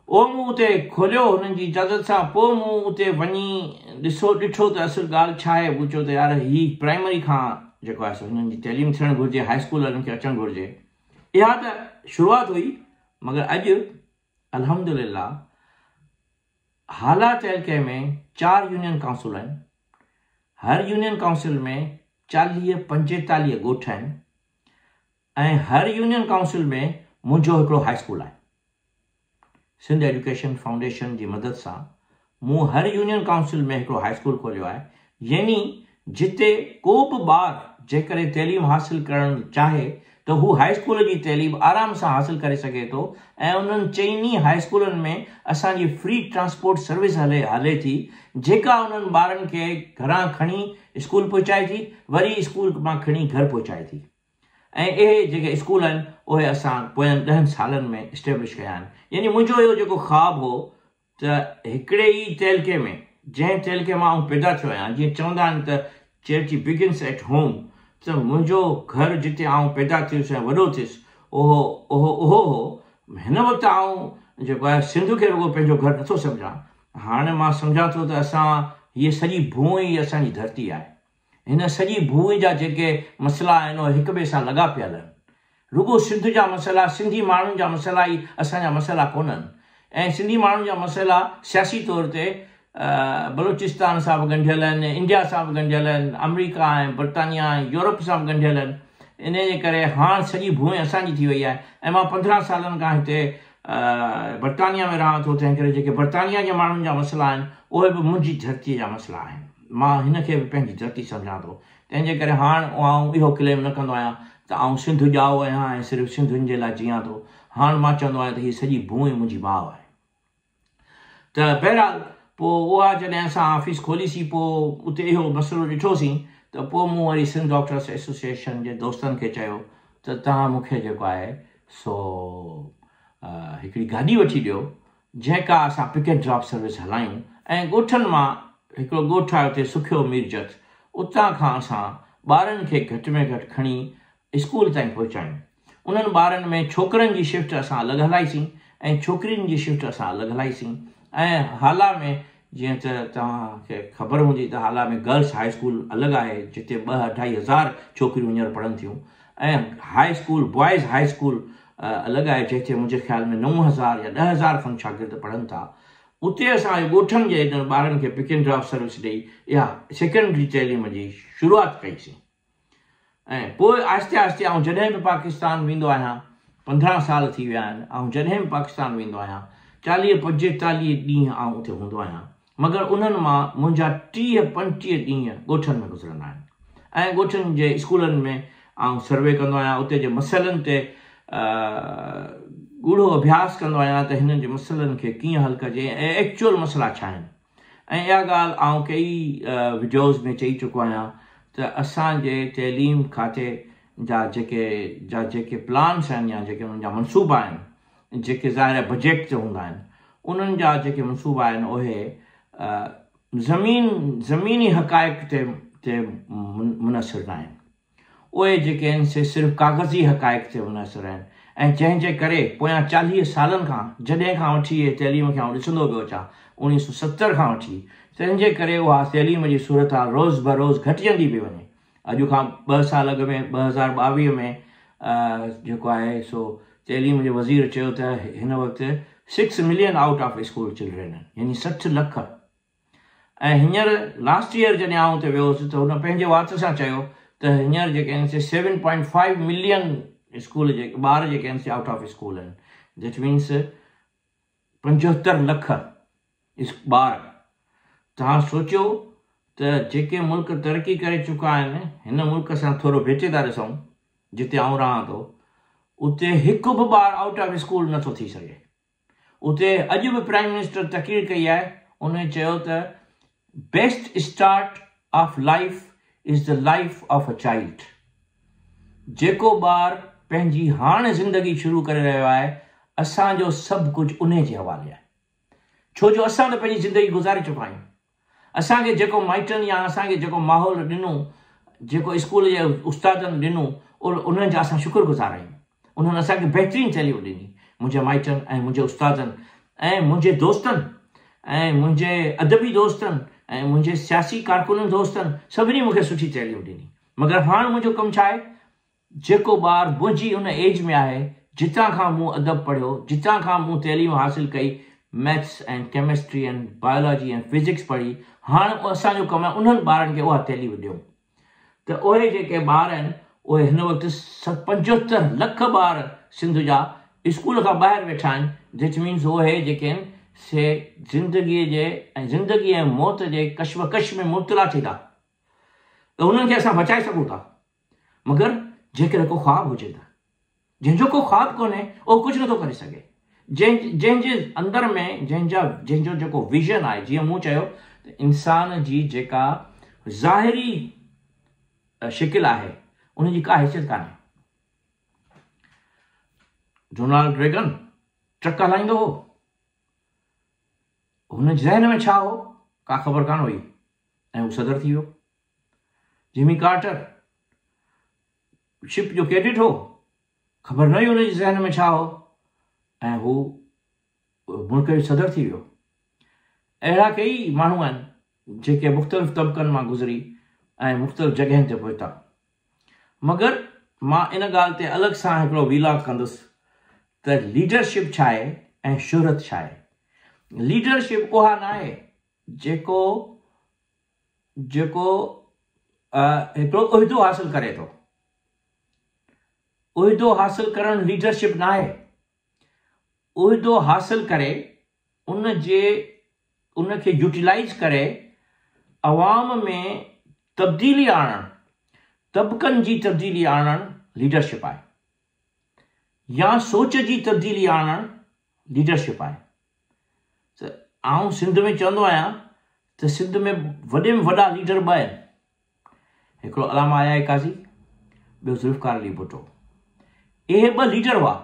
اهو مون اتي کوليو هنن جي اجازت سان، پوء مون اتي وڃي ڏسو ڏٺو ته اصل ڳالهه ڇا آهي. مون چيو ته يار هي پرائمري کان جيڪو آهي سو هنن جي تعليم ٿيڻ گهرجي، هاء اسڪول هنن کي اچڻ گهرجي. اها ته شروعات هئي، مگر اڄ الحمدلله هالا تعلقي ۾ چار يونين ڪائونسل آهن، هر يونين ڪائونسل ۾ 40 45 ڳوٺ آهن ۽ هر يونين ڪائونسل ۾ منهنجو هڪڙو هاء اسڪول آهي. سنڌ ايجوڪيشن فائونڊيشن جي مدد سان مون هر يونين ڪائونسل ۾ هڪڙو هاء اسڪول کوليو آهي، يعني جتي ڪو به ٻار جيڪڏهن تعليم حاصل ڪرڻ چاهي ته هو هاء اسڪول جي تعليم آرام سان حاصل ڪري سگهي ٿو ۽ انهن چئني هاء اسڪولن ۾ اسان جي فري ٽرانسپورٽ سروس هلي ٿي جيڪا انهن ٻارن کي گهران کڻي اسڪول پهچائي ٿي وري اسڪول مان کڻي گهر پهچائي ٿي. ۽ اهي جيڪي اسڪول آهن اهي اسان پوين 10 سالن ۾ اسٽيبلش ڪيا آهن. يعني منهنجو اهو جيڪو خواب هو ته هڪڙي ئي تعلقي ۾ جنهن تعلقي مان آئون پيدا ٿيو آهيان، جيئن چوندا آهن ته چيرٽي بگنس ايٽ هوم، ته منهنجو گهر جتي آئون پيدا ٿيس ۽ وڏو ٿيس اهو اهو اهو هو. هن وقت آئون جيڪو آهي سنڌ کي رڳو پنهنجو گهر نٿو سمجهان، هاڻي مان سمجهان ٿو ته اسان هيء سڄي ڀونء ئي اسان جي ڌرتي آهي. هن سڄي ڀونء جا جيڪي مسئلا آهن اهي هڪ ٻئي سان لڳا پيل آهن. رڳو سنڌ جا مسئلا، سنڌي ماڻهن جا مسئلا ئي اسان جا مسئلا ڪونهن ۽ سنڌي ماڻهن جا مسئلا سياسي طور تي بلوچستان سان به ڳنڍيل آهن، انڊيا سان به ڳنڍيل آهن، آمريڪا ۽ برطانيا ۽ يورپ سان به ڳنڍيل آهن. انهيء جي ڪري هاڻ سڄي ڀونء اسان جي ٿي وئي آهي ۽ مان 15 سالن کان هتي برطانيا ۾ رهان ٿو، تنهن ڪري جيڪي برطانيا جي ماڻهن جا مسئلا آهن اهي به منهنجي ڌرتيء جا مسئلا آهن. مان هن کي به پنهنجي ڌرتي سمجهان ٿو، تنهن جي ڪري هاڻ آئون اهو ڪليم نه ڪندو آهيان ته آئون سنڌ ڄائو آهيان ۽ صرف سنڌين جي لاء جيئان ٿو. هاڻ مان چوندو آهيان ته هيء سڄي ڀونء منهنجي ماء آهي. ته بهرحال پوء اها جڏهن اسان آفيس کوليسين پوء اتي اهو مسئلو ڏٺوسين ته پوء مون وري سنڌ ڊاڪٽرس ايسوسيئيشن جي دوستن کي چيو ته توهان مون کي جيڪو آهي سو هڪڙي گاڏي وٺي ڏيو جيڪا اسان پڪ اينڊ ڊراپ سروس هلايون ۽ ڳوٺن مان هڪڙو ڳوٺ آهي اتي سکيو ميرجت اتان کان اسان ٻارن کي گهٽ ۾ گهٽ کڻي اسڪول تائين پهچايون. انهن ٻارن ۾ ڇوڪرن جي شفٽ اسان الڳ هلائيسين ۽ ڇوڪرين جي شفٽ اسان الڳ هلائيسين ۽ هالا ۾ جيئن ته توهان کي خبر هوندي ته هالا ۾ گرلس هاء اسڪول الڳ آهي جتي ٻه اڍائي هزار ڇوڪريون هينئر پڙهن ٿيون ۽ high school boys high school الڳ آهي جنهن تي منهنجي خيال ۾ 9000 يا 10,000 کن شاگرد پڙهن ٿا. اتي اسان ڳوٺن جي انهن ٻارن کي پڪ اينڊ ڊراپ سروس ڏئي اها سيڪنڊري تعليم جي شروعات ڪئي سين ۽ پوء آهستي آهستي آئون جڏهن به پاڪستان ويندو آهيان 15 سال ٿي ويا آهن آئون جڏهن به پاڪستان ويندو آهيان 40 45 ڏينهن آئون اتي هوندو آهيان مگر انهن مان منهنجا 30 35 ڏينهن ڳوٺن ۾ گذرندا آهن ۽ ڳوٺن جي اسڪولن ۾ آئون سروي ڪندو آهيان اتي جي مسئلن تي ڳوڙهو اڀياس ڪندو آهيان ته هنن جي مسئلن کي ڪيئن حل ڪجي ۽ ايڪچوئل مسئلا ڇا آهن ۽ اها ڳالهه آئون ڪيئي وڊيوز ۾ چئي چڪو آهيان ته اسان جي تعليم کاتي جا جيڪي پلانس آهن يا جيڪي انهن جا منصوبا آهن جيڪي ظاهر آهي بجيٽ تي هوندا آهن انهن جا جيڪي منصوبا آهن اهي زمين زميني حقائق تي تي منحصر ناهن اهي جيڪي آهن سي صرف ڪاغذي حقائق تي منحصر آهن ۽ جنهن جي ڪري پويان 40 سالن کان جڏهن کان وٺي اهي تعليم کي آئون ڏسندو پيو اچان 1970 کان وٺي تنهن جي ڪري اها تعليم جي صورتحال روز بروز گهٽجندي پئي وڃي. اڄ کان ٻه سال اڳ ۾ 2022 ۾ جيڪو آهي سو تعليم جي وزير چيو ته هن وقت 6 million out of school children آهن يعني 60 لک ۽ هينئر لاسٽ ايئر جڏهن آئون اتي ويو هوس ته هن پنهنجي وات سان چيو ته هينئر جيڪي آهن سي 7.5 ملين اسڪول جي ٻار جيڪي آهن سي آئوٽ آف اسڪول آهن that means 75 لک ٻار. توهان سوچيو ته جيڪي ملڪ ترقي ڪري چڪا آهن هن ملڪ سان ٿورو ڀيٽي ٿا ڏسون جتي آئون رهان ٿو اتي هڪ به ٻار آئوٽ آف اسڪول نٿو ٿي سگهي. اتي اڄ به پرائم منسٽر تقرير ڪئي آهي ان چيو ته best start of life is the life of a child. جيڪو ٻار پنهنجي هاڻ زندگي شروع ڪري رهيو آهي، اسان جو سڀ ڪجهه انهي جي حوالي آهي. ڇو جو اسان ته پنهنجي زندگي گذاري چڪا آهيون. اسان کي جيڪو مائٽن يا اسان کي جيڪو ماحول ڏنو، جيڪو اسڪول جي استادن ڏنو، انهن جا اسان شڪر گذار آهيون. انهن اسان کي بهترين تعليم ڏني. منهنجي مائٽن ۽ منهنجي استادن ۽ منهنجي دوستن ۽ منهنجي ادبي دوستن ۽ منهنجي سياسي ڪارڪنن دوستن سڀني مون کي سٺي تعليم ڏني. مگر هاڻ منهنجو ڪم ڇا آهي؟ جيڪو ٻار منهنجي ان ايج ۾ آهي، جتان کان مون ادب پڙهيو، جتان کان مون تعليم حاصل ڪئي، ميٿس ۽ ڪيمسٽري ۽ بايولاجي ۽ فزڪس پڙهي، هاڻ اسان جو ڪم آهي انهن ٻارن کي اها تعليم ڏيون ته اهي جيڪي ٻار آهن اهي هن وقت 75 لک ٻار سنڌ جا اسڪول کان ٻاهر ويٺا آهن، that means اهي جيڪي آهن سي زندگي جي ۽ زندگي ۽ موت جي ڪشمڪش ۾ مبتلا ٿيندا ته انهن کي اسان بچائي سگهون ٿا مگر جيڪڏهن ڪو خواب هجي ته جنهن جو ڪو خواب ڪونهي اهو ڪجهه نٿو ڪري سگهي جنهن جنهن جي اندر ۾ جنهن جا جنهن جو جيڪو ويزن آهي جيئن مون چيو ته انسان جي جيڪا ظاهري شڪل آهي ان جي ڪا حيثيت ڪانهي رونالڊ ريگن ٽرڪ هلائيندو هو هن جي ذهن ۾ ڇا هو ڪا خبر ڪانه هئي ۽ هو صدر ٿي ويو. جمي ڪارٽر شپ جو ڪيڊٽ هو، خبر نه هئي هن جي ذهن ۾ ڇا هو ۽ هو ملڪ جو صدر ٿي ويو. اهڙا ڪيئي ماڻهو آهن جيڪي مختلف طبقن مان گذري ۽ مختلف جڳهين تي پهتا. مگر مان ان ڳالهه تي الڳ سان هڪڙو ويلاگ ڪندس ته ليڊرشپ ڇا آهي ۽ شهرت ڇا آهي. ليڊرشپ اها ناهي جيڪو جيڪو هڪڙو عهدو حاصل ڪري ٿو. عهدو حاصل ڪرڻ ليڊرشپ ناهي. عهدو حاصل ڪري ان جي ان کي يوٽيلائيز ڪري عوام ۾ تبديلي آڻڻ، طبقن جي تبديلي آڻڻ ليڊرشپ آهي. يا سوچ جي تبديلي آڻڻ ليڊرشپ آهي. ته آئون سنڌ ۾ چوندو آهيان ته سنڌ ۾ وڏي ۾ وڏا ليڊر ٻه آهن، هڪڙو علامه آء آء قاضي، ٻيو ذوالفقار علي ڀٽو. اهي ٻه ليڊر هئا،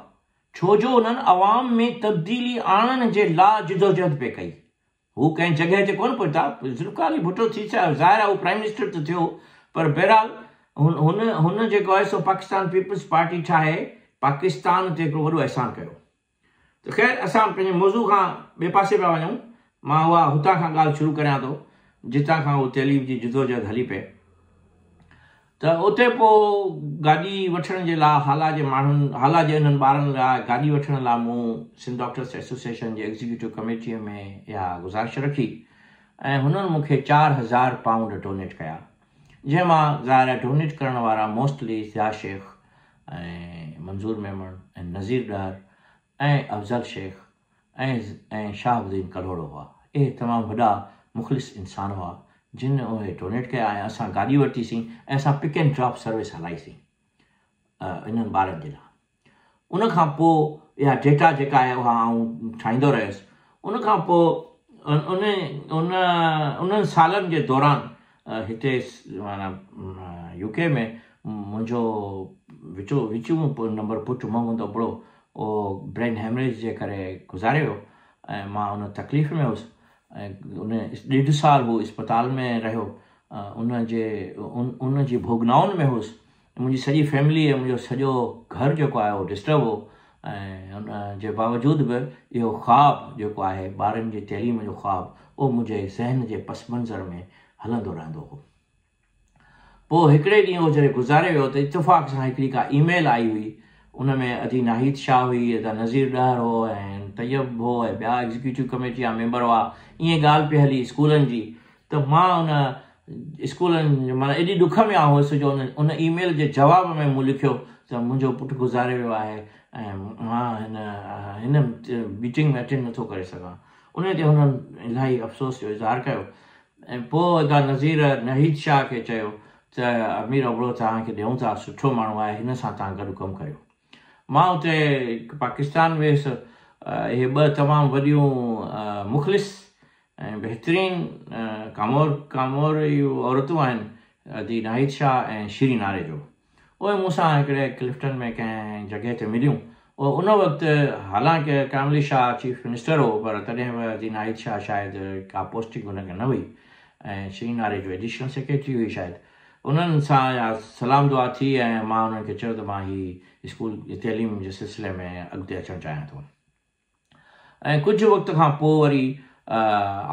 ڇو جو انهن عوام ۾ تبديلي آڻڻ جي لا جدوجهد پئي ڪئي. هو ڪنهن جڳهه تي ڪونه پهتا، ذوالفقار علي ڀٽو ٿي ظاهر آهي هو پرائم منسٽر ته ٿيو پر بهرحال هن هن جيڪو آهي سو پاڪستان پيپلز پارٽي ٺاهي پاڪستان تي هڪڙو وڏو احسان ڪيو. ته خير اسان پنهنجي موضوع کان ٻئي پاسي پيا وڃون، مان اها هتان کان ڳالهه شروع ڪريان ٿو جتان کان اهو تعليم جي جدوجهد هلي پئي ته اتي پوء گاڏي وٺڻ جي لاء هالا جي ماڻهن هالا جي انهن ٻارن لاء گاڏي وٺڻ لاء مون سنڌ ڊاڪٽرس ايسوسيئيشن جي ايگزيڪيوٽو ڪميٽيء ۾ اها گذارش رکي ۽ هنن مون کي 4000 پائونڊ ڊونيٽ ڪيا جنهن مان ظاهر آهي ڊونيٽ ڪرڻ وارا موسٽلي ضياء شيخ ۽ منظور ميمڻ ۽ نذير ڏاهر ۽ افضل شيخ ۽ ۽ شهاب الدين ڪلهوڙو هئا. اهي تمام وڏا مخلص انسان هئا جن اهي ڊونيٽ ڪيا ۽ اسان گاڏي ورتي سين ۽ اسان پڪ اينڊ ڊراپ سروس هلائي سين انهن ٻارن جي لاء. ان کان پوء اها ڊيٽا جيڪا آهي اها آئون ٺاهيندو رهيس. ان کان پوء ان ان انهن سالن جي دوران هتي معنيٰ يو ڪي ۾ منهنجو وچو وچون نمبر پٽ محمد ابڙو اهو برين هيمريج جي ڪري گذاري ويو ۽ مان ان تڪليف ۾ هوس ۽ ان ڏيڍ سال هو اسپتال ۾ رهيو ان جي ان جي ڀوڳنائن ۾ هوس منهنجي سڄي فيملي ۽ منهنجو سڄو گهر جيڪو آهي اهو ڊسٽرب هو ۽ ان جي باوجود به اهو خواب جيڪو آهي ٻارن جي تعليم جو خواب اهو منهنجي ذهن جي پس منظر ۾ هلندو رهندو هو. پوء هڪڙي ڏينهن اهو جڏهن گذاري ويو ته اتفاق سان هڪڙي ڪا اي ميل آئي هئي ان ۾ ادي ناهيد شاهه هئي، ادا نذير ڏاهر هو ۽ طيب هو ۽ ٻيا ايگزيڪيوٽو ڪميٽي جا ميمبر هئا ائين ڳالهه پئي هلي اسڪولن جي ته مان ان اسڪولن معنيٰ ايڏي ڏک ۾ آئون هيس جو ان اي ميل جي جواب ۾ مون لکيو ته منهنجو پٽ گذاري ويو آهي ۽ مان هن هن ميٽنگ ۾ اٽينڊ نٿو ڪري سگهان ان تي هنن الاهي افسوس جو اظهار ڪيو ۽ پوء ادا نذير ناهيد شاهه کي چيو ته امير ابڙو توهان کي ڏيون ٿا سٺو ماڻهو آهي هن سان توهان گڏ ڪم ڪريو مان اتي پاڪستان ويس اهي ٻه تمام وڏيون مخلص ۽ بهترين ڪامور ڪاموريون عورتون آهن ادي ناهيد شاهه ۽ شيرين آريجو. اهي مون سان هڪڙي ڪلفٽن ۾ ڪنهن جڳهه تي مليون. ان وقت حالانڪه قائم علي شاهه چيف منسٽر هو پر تڏهن به ادي ناهيد شاهه شايد ڪا پوسٽنگ هن کي نه هئي ۽ شيرين آريجو ايڊيشنل سيڪريٽري هئي شايد. انهن سان اها سلام دعا ٿي ۽ مان انهن کي چيو ته مان هي اسڪول جي تعليم جي سلسلي ۾ اڳتي اچڻ چاهيان ٿو. ۽ ڪجهه وقت کان پوء وري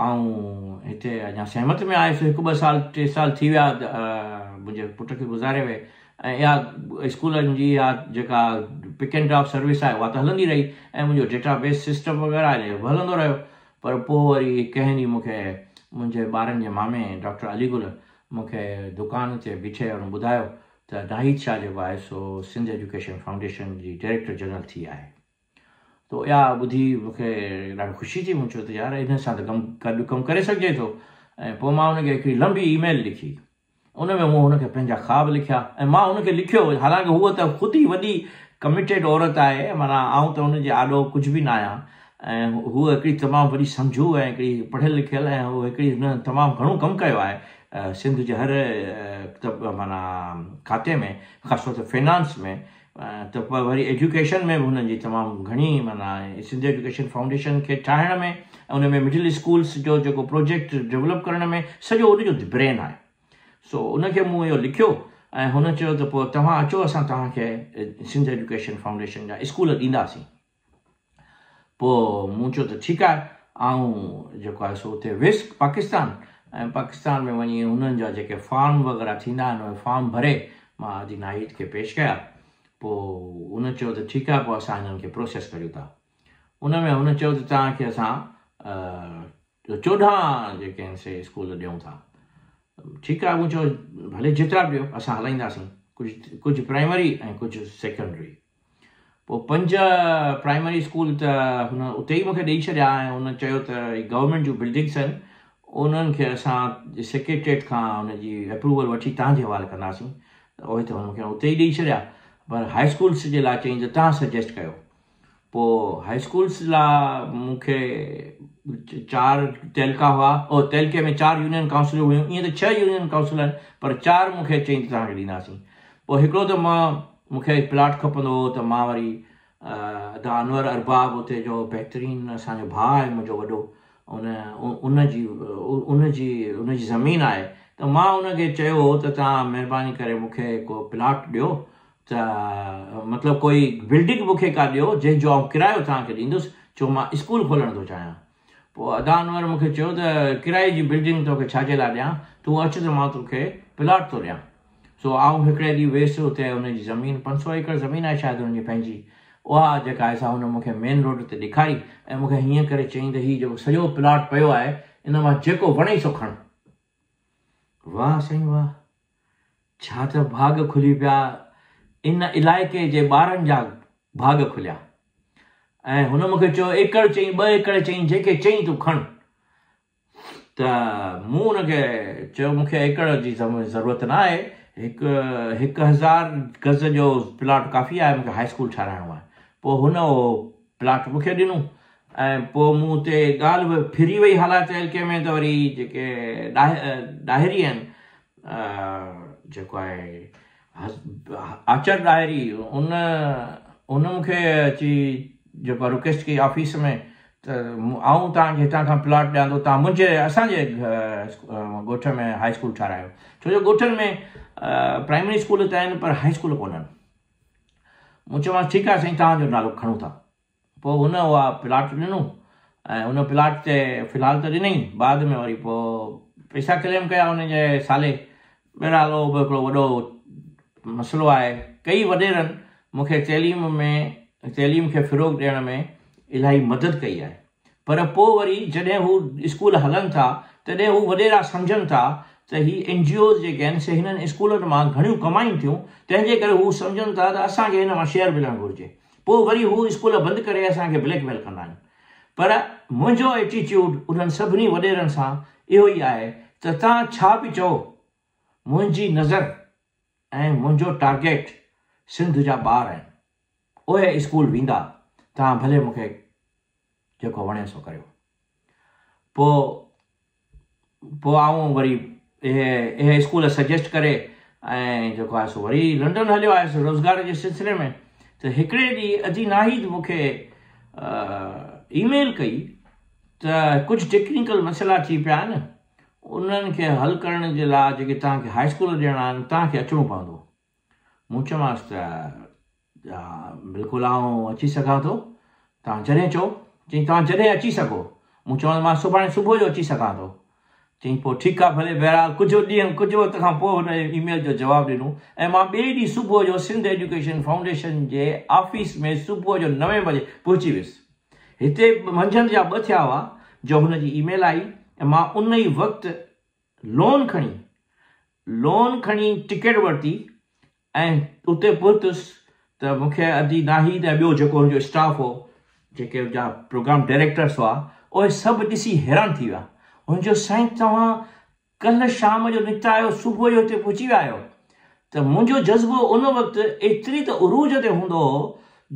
آئون هتي اڃا سهمت ۾ آيس هڪ ٻه سال ٽي سال ٿي ويا منهنجي پٽ کي گذاري وئي ۽ اها اسڪولن جي اها جيڪا پڪ اينڊ ڊراپ سروس آهي اها ته هلندي رهي ۽ منهنجو ڊيٽا بيس سسٽم وغيره آهي اهو به هلندو رهيو پر پوء وري ڪنهن ڏينهن مون کي منهنجي ٻارن جي مامي ڊاڪٽر علي گل مون کي دڪان تي بيٺي هن ٻڌايو ته ناهيد شاهه جيڪو آهي سو سنڌ ايجوڪيشن فائونڊيشن جي ڊائريڪٽر جنرل ٿي آهي. ته اها ٻڌي مون کي ڏاڍي خوشي ٿي، مون چيو ته يار ان سان ته ڪم گڏ ڪم ڪري سگهجي ٿو ۽ پوء مان ان کي هڪڙي لنبي اي ميل لکي، ان ۾ مون هن کي پنهنجا خواب لکيا ۽ مان هن کي لکيو حالانڪه هوء ته خود ئي وڏي ڪميٽيڊ عورت آهي معنيٰ آئون ته هن جي آڏو ڪجهه به نه آهيان ۽ هوء هڪڙي تمام وڏي سمجهو ۽ هڪڙي پڙهيل لکيل ۽ هوء هڪڙي هن تمام گهڻو ڪم ڪيو آهي سنڌ جي هر معنيٰ کاتي ۾ خاص طور تي فنانس ۾ ته پوء وري ايجوڪيشن ۾ به هنن جي تمام گهڻي معنيٰ سنڌ ايجوڪيشن فائونڊيشن کي ٺاهڻ ۾ ۽ ان ۾ مڊل اسڪولس جو جيڪو پروجيڪٽ ڊولپ ڪرڻ ۾ سڄو ان جو برين آهي سو ان کي مون اهو لکيو ۽ هن چيو ته پوء توهان اچو اسان توهان کي سنڌ ايجوڪيشن فائونڊيشن جا اسڪول ڏينداسين. پوء مون چيو ته ٺيڪ آهي، آئون جيڪو آهي سو اتي ويس پاڪستان ۽ پاڪستان ۾ وڃي انهن جا جيڪي فارم وغيره ٿيندا آهن اهي فارم ڀري مان ادي ناهيد کي پيش ڪيا. پوء ان چيو ته ٺيڪ آهي پوء اسان هنن کي پروسيس ڪريون ٿا. ان ۾ هن چيو ته توهان کي اسان 14 جيڪي آهن سي اسڪول ڏيون ٿا. ٺيڪ آهي مون چيو ڀلي جيترا به ڏيو اسان هلائينداسين ڪجهه ڪجهه پرائمري ۽ ڪجهه سيڪنڊري. پوء پنج پرائمري اسڪول ته هن اتي ئي مونکي ڏئي ڇڏيا ۽ هن چيو ته هي گورنمينٽ جون بلڊنگس آهن انهن کي اسان سيڪريٽريٽ کان ان جي اپروول وٺي توهان جي حوالي ڪنداسين ته اهي ته هن مونکي اتي ئي ڏئي ڇڏيا پر هاء اسڪولس جي لاء چيائين ته توهان سجيسٽ ڪيو پوء هاء اسڪولس لاء مونکي چار تعلقا هئا او تعلقي ۾ چار يونين ڪائونسلون هيون ائين ته ڇهه يونين ڪائونسل آهن پر چار مونکي چيائين ته توهان کي ڏينداسين پوء هڪڙو ته مان مون کي پلاٽ کپندو هو ته مان وري ادا انور ارباب اتي جو بهترين اسان جو ڀاء آهي منهنجو وڏو ان ان جي ان جي ان جي زمين آهي ته مان ان کي چيو هو ته توهان مهرباني ڪري مون کي ڪو پلاٽ ڏيو ته مطلب ڪوئي بلڊنگ مون کي ڪا ڏيو جنهن جو آئون ڪرايو توهان کي ڏيندس ڇو مان اسڪول کولڻ ٿو چاهيان پوء ادا انور مون کي چيو ته ڪرائي جي بلڊنگ توکي ڇا جي لاء ڏيان تون اچ ته مان توکي پلاٽ ٿو ڏيان سو آئون هڪڙي ڏينهن ويس اتي ان جي زمين 500 ايڪڙ زمين آهي شايد ان جي پنهنجي اها جيڪا آهي سا هن مون کي مين روڊ تي ڏيکاري ۽ مون کي هيئن ڪري چيائين ته هي جيڪو سڄو پلاٽ پيو آهي ان مان جيڪو وڻئي سو کڻ. واهه سائين واهه ڇا ته ڀاڳ کلي پيا ان علائقي جي ٻارن جا ڀاڳ کليا ۽ هن مون کي چيو ايڪڙ چئين ٻه ايڪڙ چئين جيڪي چئين تون کڻ. ته مون ان کي چيو مون کي ايڪڙ جي ضرورت نه آهي، هڪ 1000 گز جو پلاٽ ڪافي آهي، مون کي هاء اسڪول ٺهرائڻو آهي. پوء هن اهو پلاٽ مون کي ڏنو ۽ پوء مون اتي ڳالهه به ڦري وئي هالا تعلقي ۾ ته وري جيڪي ڏاهري آهن جيڪو آهي آچر ڏاهري ان ان مون کي اچي جيڪو آهي رڪويسٽ ڪئي آفيس ۾ ته آئون توهان کي هتان کان پلاٽ ڏيان ٿو توهان منهنجي اسان جي ڳوٺ ۾ هاء اسڪول ٺهرايو ڇو جو ڳوٺن ۾ پرائمري اسڪول ته آهن پر هاء اسڪول ڪونهن مون چيومانس ٺيڪ آهي سائين توهان جو نالو کڻون ٿا پوء هن اها پلاٽ ڏنو ۽ ان پلاٽ تي في الحال ته ڏنئي بعد ۾ وري پوء پئسا ڪليم ڪيا ان جي سالي بهرحال اهو به هڪڙو وڏو مسئلو آهي ڪئي وڏيرن مون کي تعليم ۾ تعليم کي فروغ ڏيڻ ۾ الاهي مدد ڪئي آهي پر پوء وري جڏهن هو اسڪول هلن ٿا تڏهن هو وڏيرا سمجهن ٿا ته هي اين جي اوز جيڪي آهن سي هنن اسڪولن مان گهڻيون ڪمائين ٿيون تنهن جي ڪري هو سمجهن ٿا ته اسان کي هن مان شيئر ملڻ گهرجي پوء وري هو اسڪول بند ڪري اسان کي بليڪ ميل ڪندا آهن. پر منهنجو ايٽيٽيوڊ انهن سڀني وڏيرن سان اهو ئي آهي ته توهان ڇا به چئو منهنجي نظر ۽ منهنجو ٽارگيٽ سنڌ جا ٻار آهن. اهي اسڪول ويندا توهان ڀلي مون کي جيڪو وڻي سو ڪريو. پوء پوء آئون وري اهي اهي اسڪول سجيسٽ ڪري ۽ جيڪو آهي سو وري لنڊن هليو آيس روزگار جي سلسلي ۾ ته هڪڙي ڏينهن ادي ناهيد مون کي اي ميل ڪئي ته ڪجهه ٽيڪنيڪل مسئلا ٿي پيا آهن انهن کي حل ڪرڻ جي لاء جيڪي توهان کي هاء اسڪول ڏيڻا آهن توهان کي اچڻو پوندو. مون چيومانس ته بلڪل آئون اچي سگهان ٿو توهان جڏهن چئو. چيائين توهان جڏهن اچي سگهو. مون چيومانس مان سڀاڻي صبح جو اچي سگهان ٿو. چيائين پوء ٺيڪ آهي ڀلي بهرحال ڪجهه ڏينهن ڪجهه وقت کان پوء هن اي ميل جو جواب ڏنو ۽ مان ٻئي ڏينهن صبح جو سنڌ ايجوڪيشن فائونڊيشن جي آفيس ۾ صبح جو نوين بجي پهچي ويس. هتي منجهند جا ٻه ٿيا هئا جو هن جي اي ميل آئي ۽ مان ان ئي وقت لون کڻي لون کڻي ٽڪيٽ ورتي ۽ اتي پهتس ته مون کي ادي ناهيد ۽ ٻيو جيڪو هن جو اسٽاف هو جيڪي ان جا پروگرام ڊائريڪٽرس هئا اهي سڀ ڏسي حيران ٿي ويا هن چيو سائين توهان ڪلهه شام جو نڪتا آهيو صبح جو هتي پهچي ويا آهيو ته منهنجو جذبو ان وقت ايتري ته عروج تي هوندو هو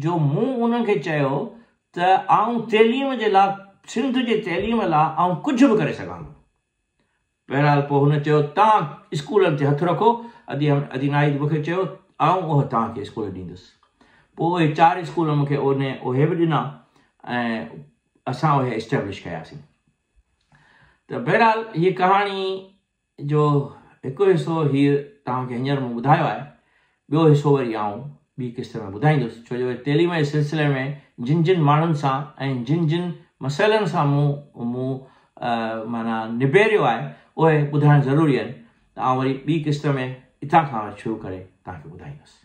جو مون انهن کي چيو ته آئون تعليم جي لاء سنڌ جي تعليم لاء آئون ڪجهه به ڪري سگهان ٿو. بهرحال پوء هن چيو توهان اسڪولن تي هٿ رکو ادي ادي ناهيد مون کي چيو آئون اهو توهان کي اسڪول ڏيندس. پوء اهي چار اسڪول مون کي اهي به ڏنا ۽ اسان اهي اسٽيبلش ڪياسين. ته بهرحال هيء ڪهاڻي جو هڪ حصو هيء توهان کي هينئر مون ٻڌايو آهي، ٻيو حصو وري آئون ٻي قسط ۾ ٻڌائيندس، ڇو جو تعليم جي سلسلي ۾ جن جن ماڻهن سان ۽ جن جن مسئلن سان مون مون معنيٰ نبيريو آهي، اهي ٻڌائڻ ضروري آهن ته آئون وري ٻي قسط ۾ اتان کان شروع ڪري توهان کي ٻڌائيندس.